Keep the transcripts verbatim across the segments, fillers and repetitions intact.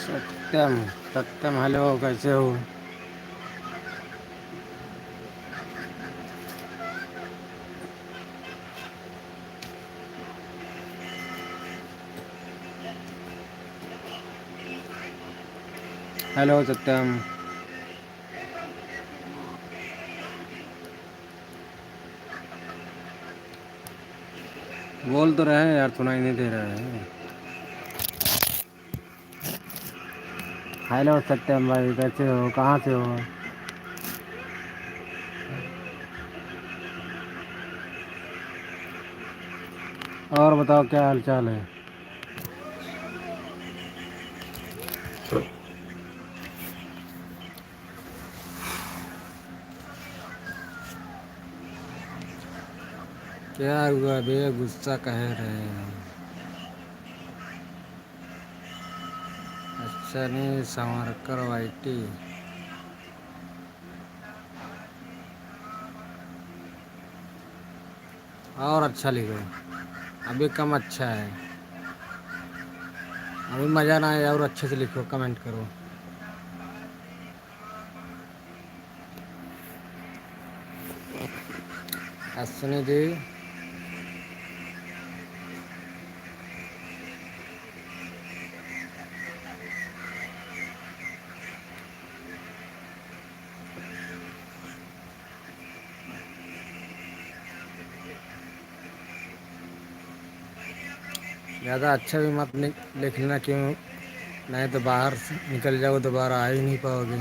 सत्यम, सत्यम, हेलो, कैसे हो? हेलो सत्यम, बोल तो रहे हैं यार, सुनाई नहीं दे रहा है। हेलो सत्यम भाई, कैसे हो, कहाँ से हो? और बताओ, क्या हाल चाल है? क्या हुआ बे, गुस्सा कहे रहे हो? अच्छा नहीं, सावरकर वाईटी। और अच्छा लिखो, अभी कम अच्छा है, अभी मज़ा ना आए, और अच्छे से लिखो, कमेंट करो। अश्विनी जी, ज़्यादा अच्छा भी मत नि-, लिख लेना, क्यों, नहीं तो बाहर से निकल जाओ, दोबारा आ ही नहीं पाओगे।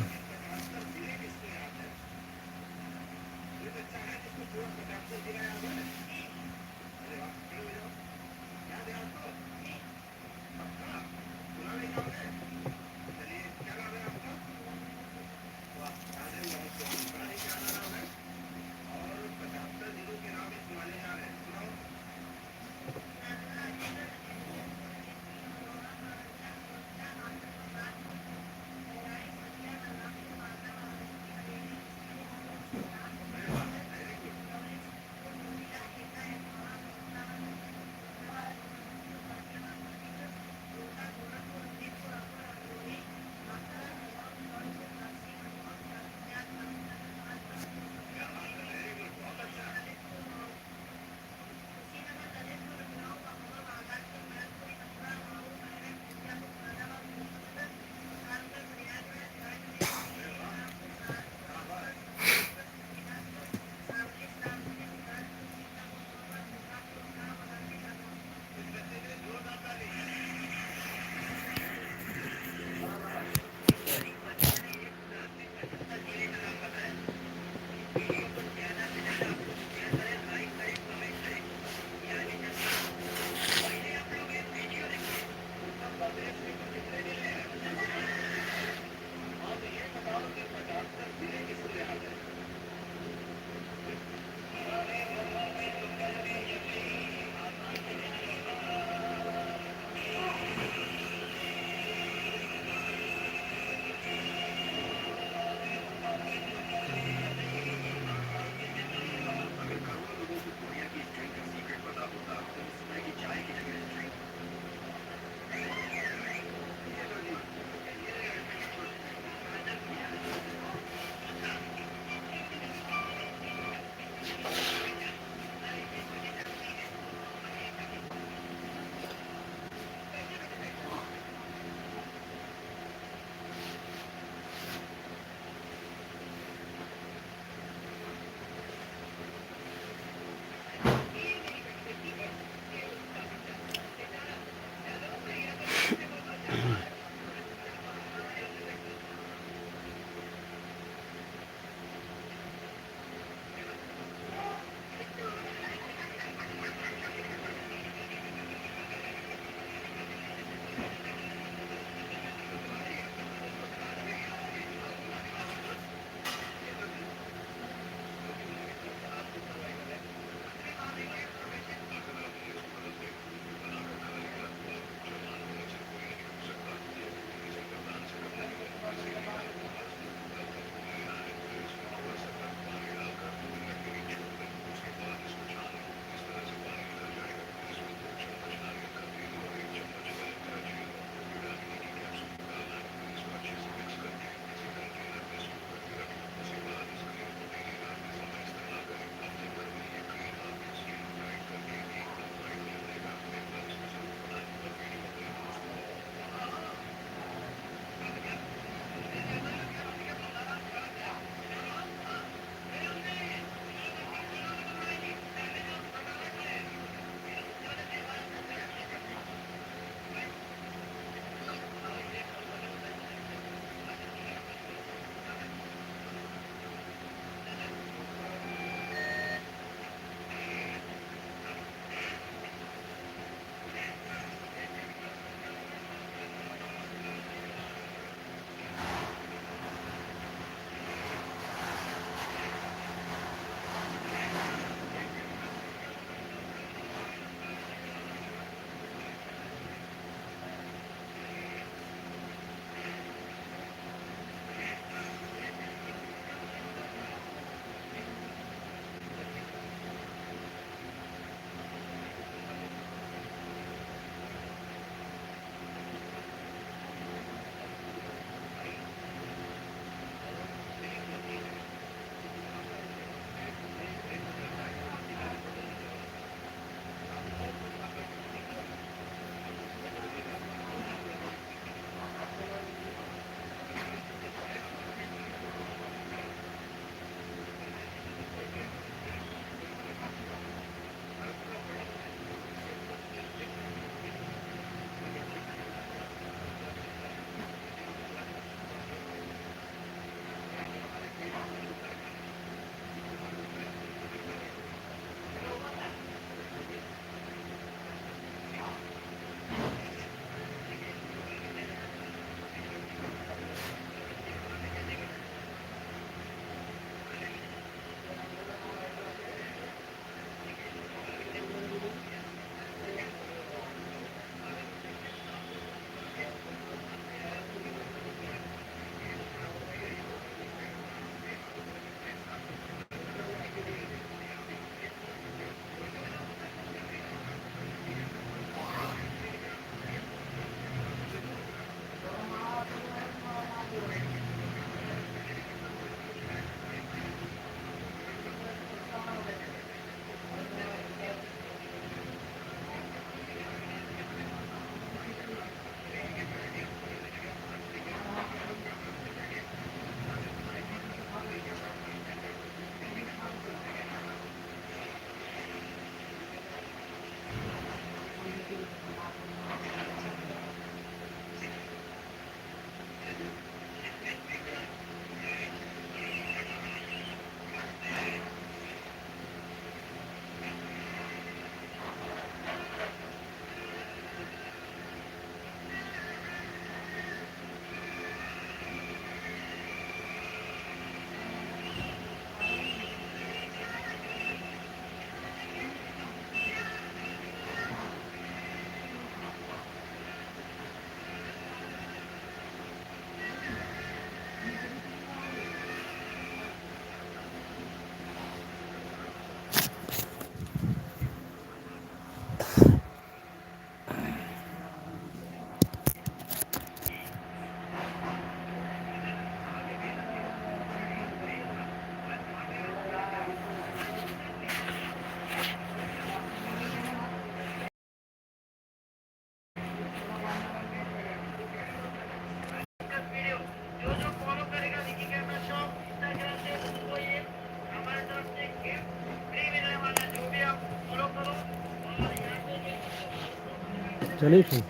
चलिए फिर।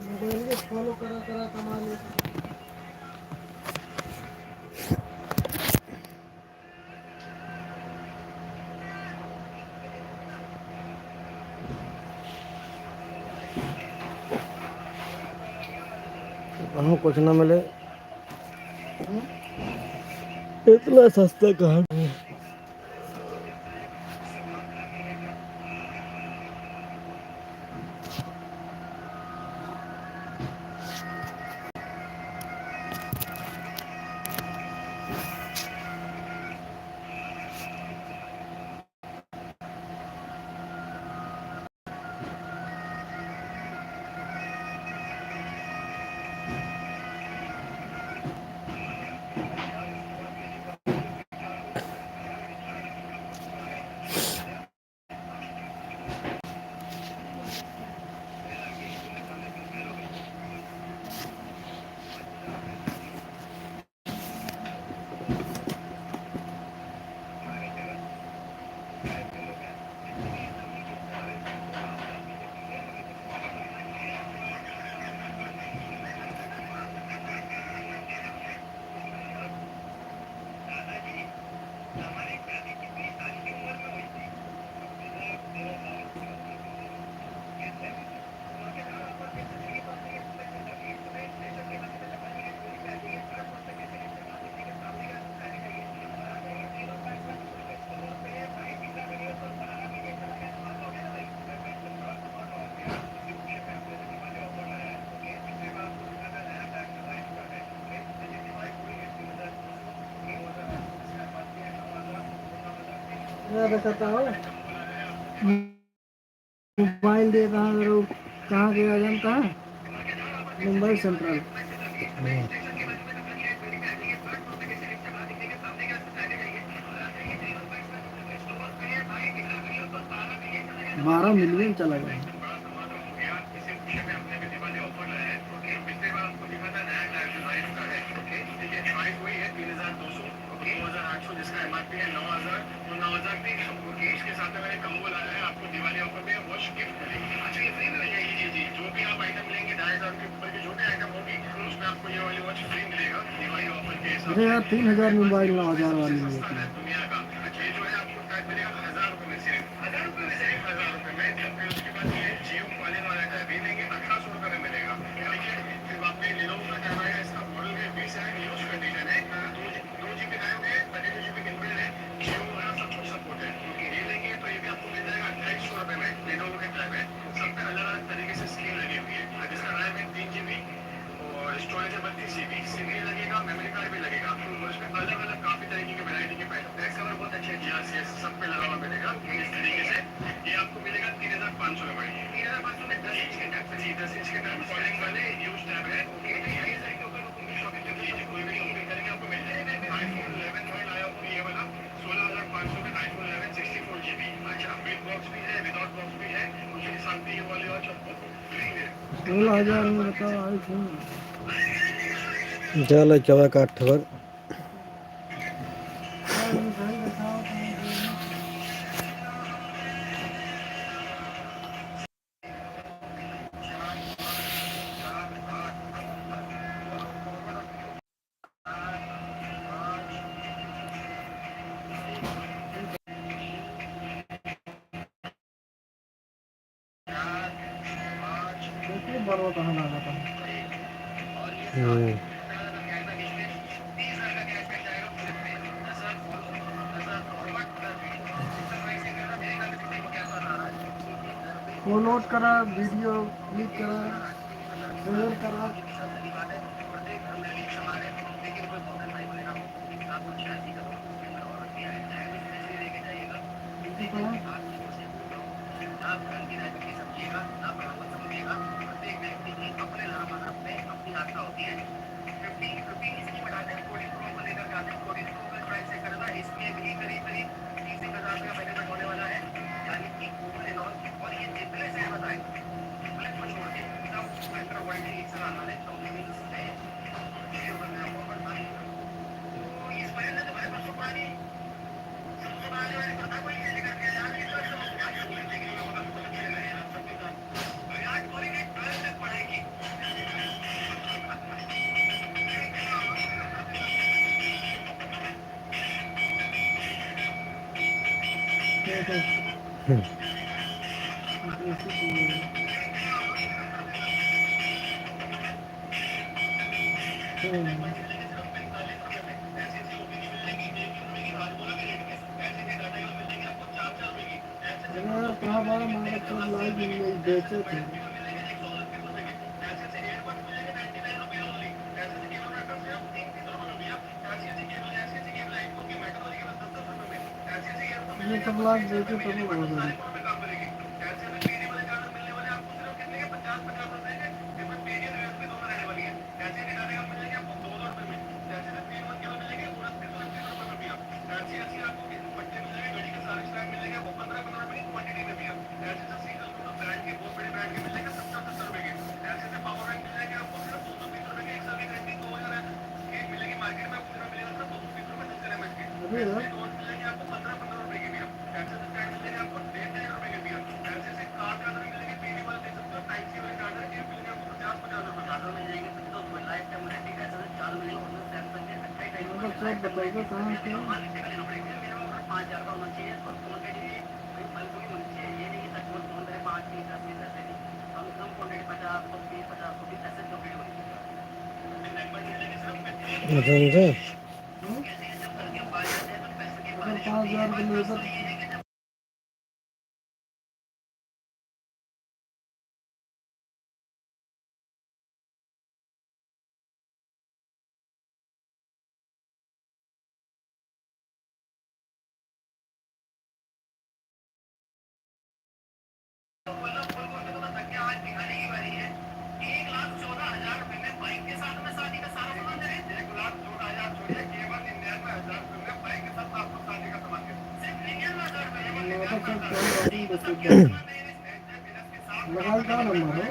मोबाइल के फॉलो करा, करा, कमा ले। कहूँ कुछ ना मिले, इतना सस्ता कहाँ मिले? क्या बताता हो? मोबाइल दे रहा है, कहाँ गया, जानता है? मुंबई सेंट्रल। हम्म। बारह मिलियन चला गया। अरे यार, तीन हजार में मोबाइल नौ हजार वाली मिलती है। सोलह हजार में बताओ iPhone। जा लइकवा का अठवर। देखिए, बड़वा कहाँ लगा था। हम्म। Follow करा, video click करा, share करा। हम्म। हम्म। अरे यार, कहाँ बारह मारे, सब लाइव में बेचे थे। ये सब लाइव बेचे तब हो गए। अरे यार। मतलब सब बताइए कहाँ के? समझे? अगर पाँच हजार के लेबर लगाई का नंबर है?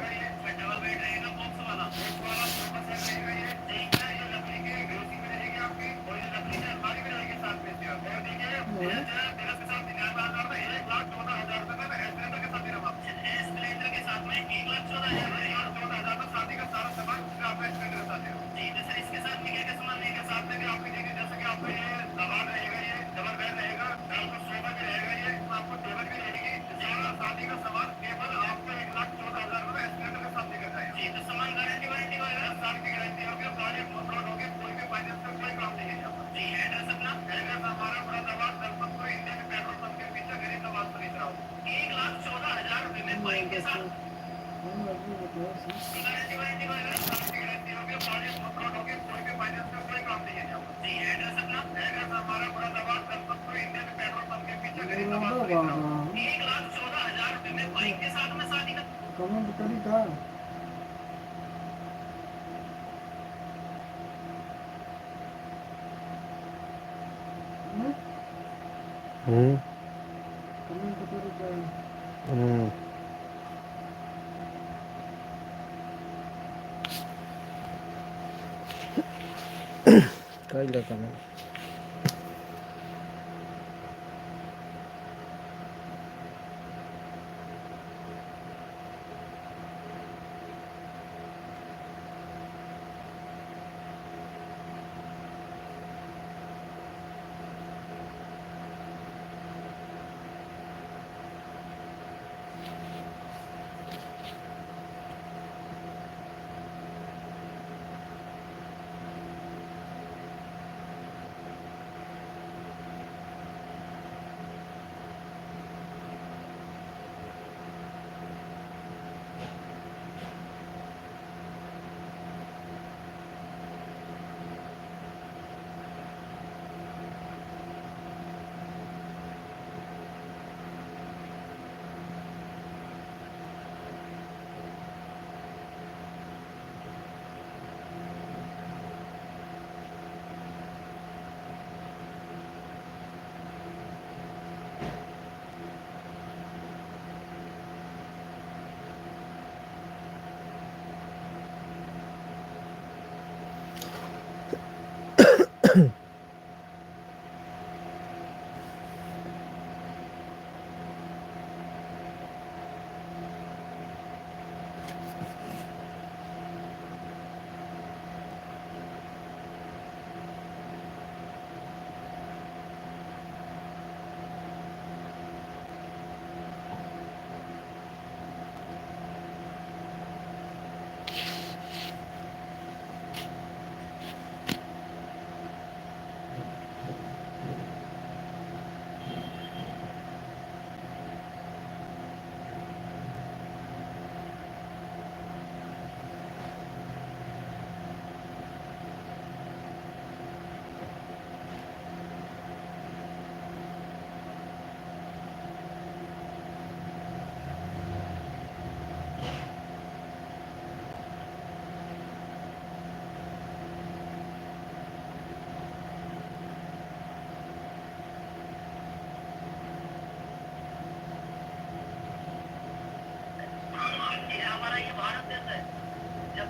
कमेंट करी का? हम्म? हम्म। कमेंट करी का? हम्म। कइला कमेंट।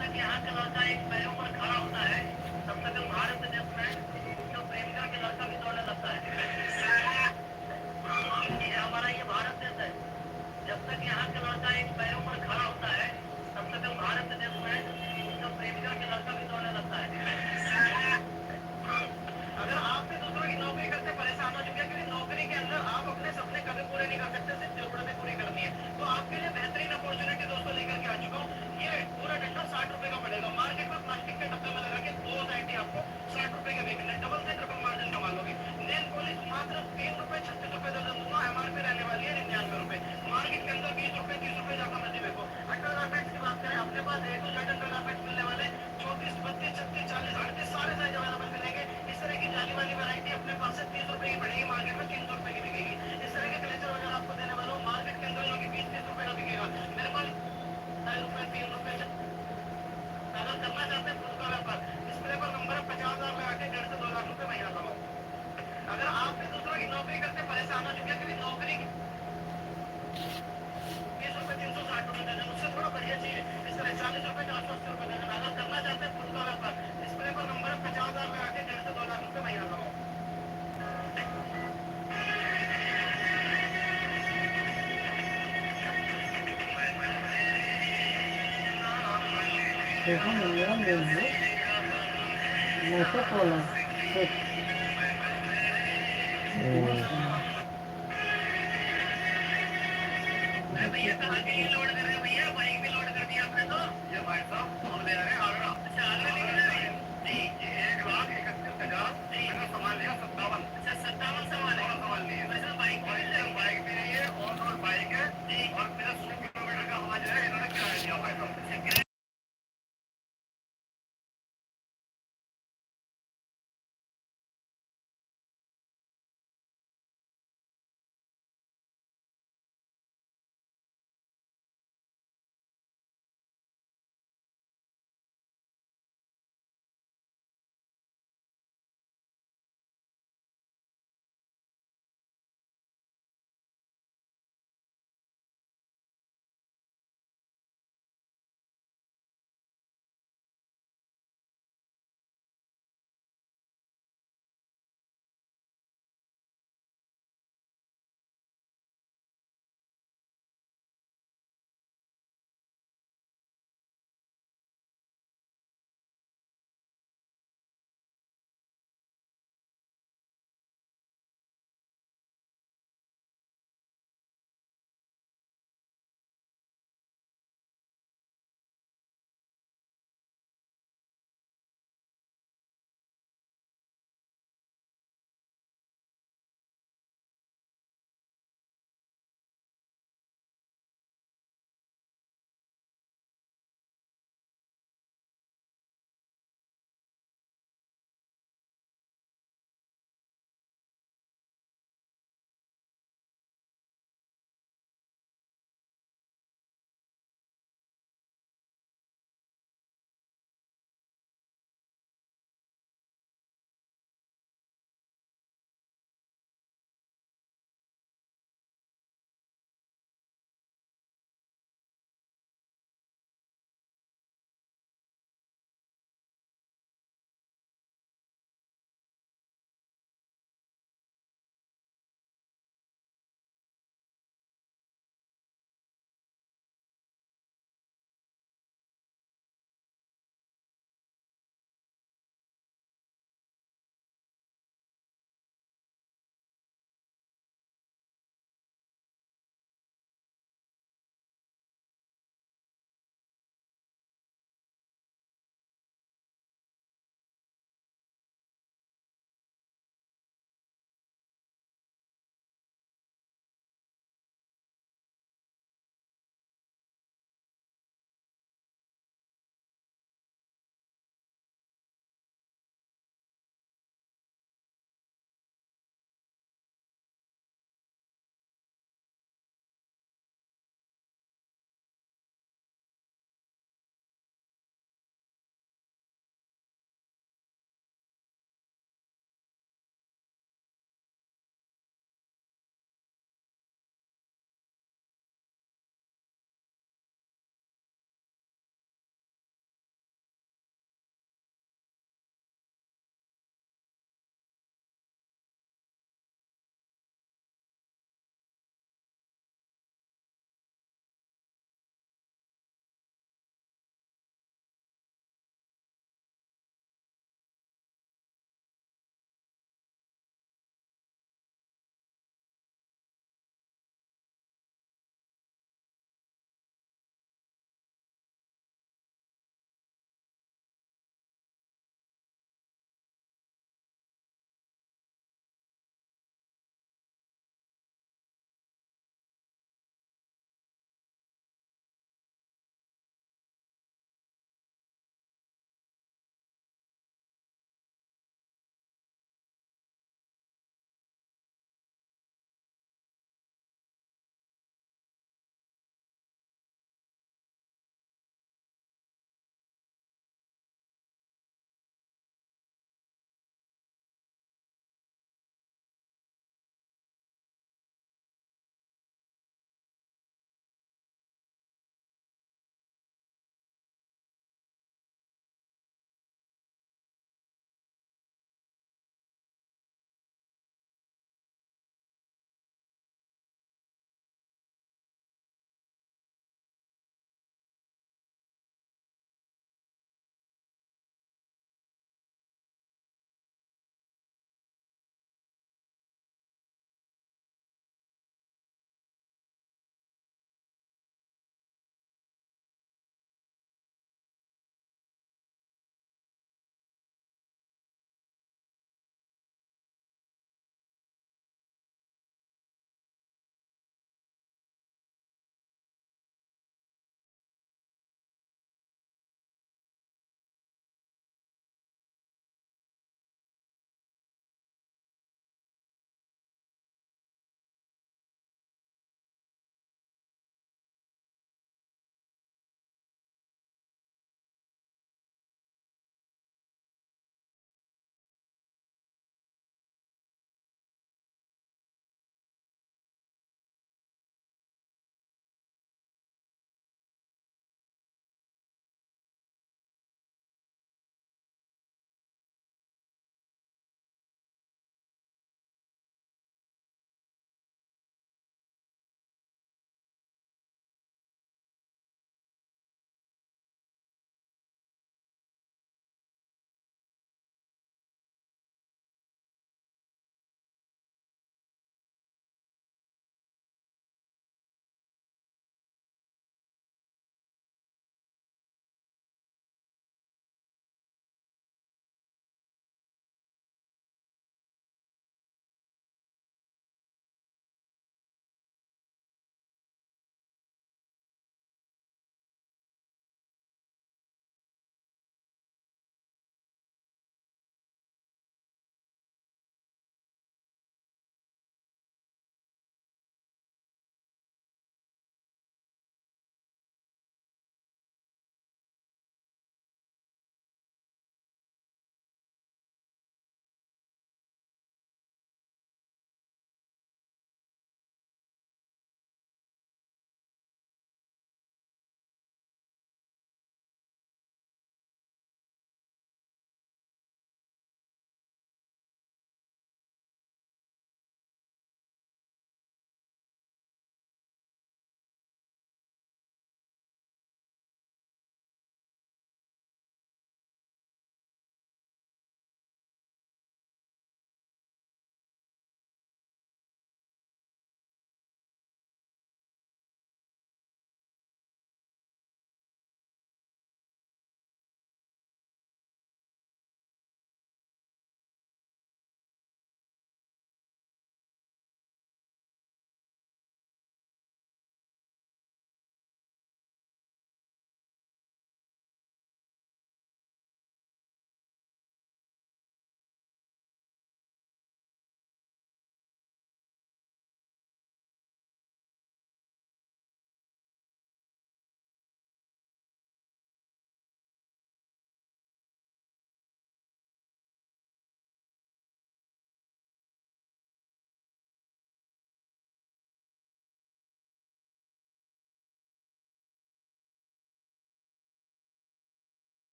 तक यहाँ का लड़का एक पैरों पर खड़ा होता है, तब तक हम भारत देश में उसका प्रेमिका के लड़का भी दौड़ने लगता है। ये हमारा ये भारत देश है। जब तक यहाँ का लड़का एक पैरों पर खड़ा होता है, तब तक हम भारत देश में उसका प्रेमिका के लड़का भी दौड़ने लगता है। अगर आप भी दूसरों की नौकरी करते परेशान हो चुके हैं, क्योंकि नौकरी के अंदर आप अपने सपने कभी पूरे नहीं कर सकते, सिर्फ जरूरतें पूरी करनी है, तो आपके लिए बेहतरीन अपॉर्चुनिटी दोस्तों लेकर के आ चुका हूँ। ये पूरा डंडा साठ रुपए का पड़ेगा। मार्केट में प्लास्टिक के डब्बे में लगा के दो साइड ही आपको साठ रुपए के बिकने, डबल से ट्रिपल मार्जिन कमा लोगे। नेल पॉलिश मात्र तीन रुपए छत्तीस रुपए दर्जन दूंगा, एमआरपी रहने वाली है निन्यानवे रुपए। मार्केट के अंदर बीस रुपए, तीस रुपए ज्यादा मत देखो। अंडरगारमेंट्स की बात करें, अपने पास ए टू जेड अंडरगारमेंट्स मिलने वाले हैं। चौंतीस, बत्तीस, छत्तीस, चालीस, अड़तीस, सारे साइज अवेलेबल मिलेंगे। इस तरह की जाली वाली वैरायटी अपने पास से तीस रुपए की पड़ेगी, मार्केट में तीन सौ रुपए की बिकेगी। इस तरह के क्लेचर वगैरह आपको देने वाला हूँ, मार्केट के अंदर जो कि बीस तीस रुपए का बिकेगा, मेरे पास ढाई रुपए, तीन रुपए, अगर करना चाहते हैं फूल का व्यापार, डिस्प्ले पर नंबर है, पचास हजार लगा के डेढ़ से दो लाख रुपए महीना कमाओ। अगर आप भी दूसरों की नौकरी करते परेशान हो चुके हैं, क्योंकि नौकरी बीस रुपए, तीन सौ साठ रुपए दर्जन, उससे थोड़ा बढ़िया चाहिए, इस तरह चालीस रुपए, चार सौ अस्सी रुपए दर्जन। अगर करना चाहते हैं फूल का व्यापार, डिस्प्ले पर नंबर है, पचास हजार लगा के डेढ़ से दो लाख रुपए महीना कमाओ। देखो ना, मेरा मेल है, मेकअप वाला। हम्म। अरे भैया, कहाँ के ये लोड कर रहे हो भैया? बाइक भी लोड कर दिया आपने तो। ये भाई साहब, फोन ले रहे हैं,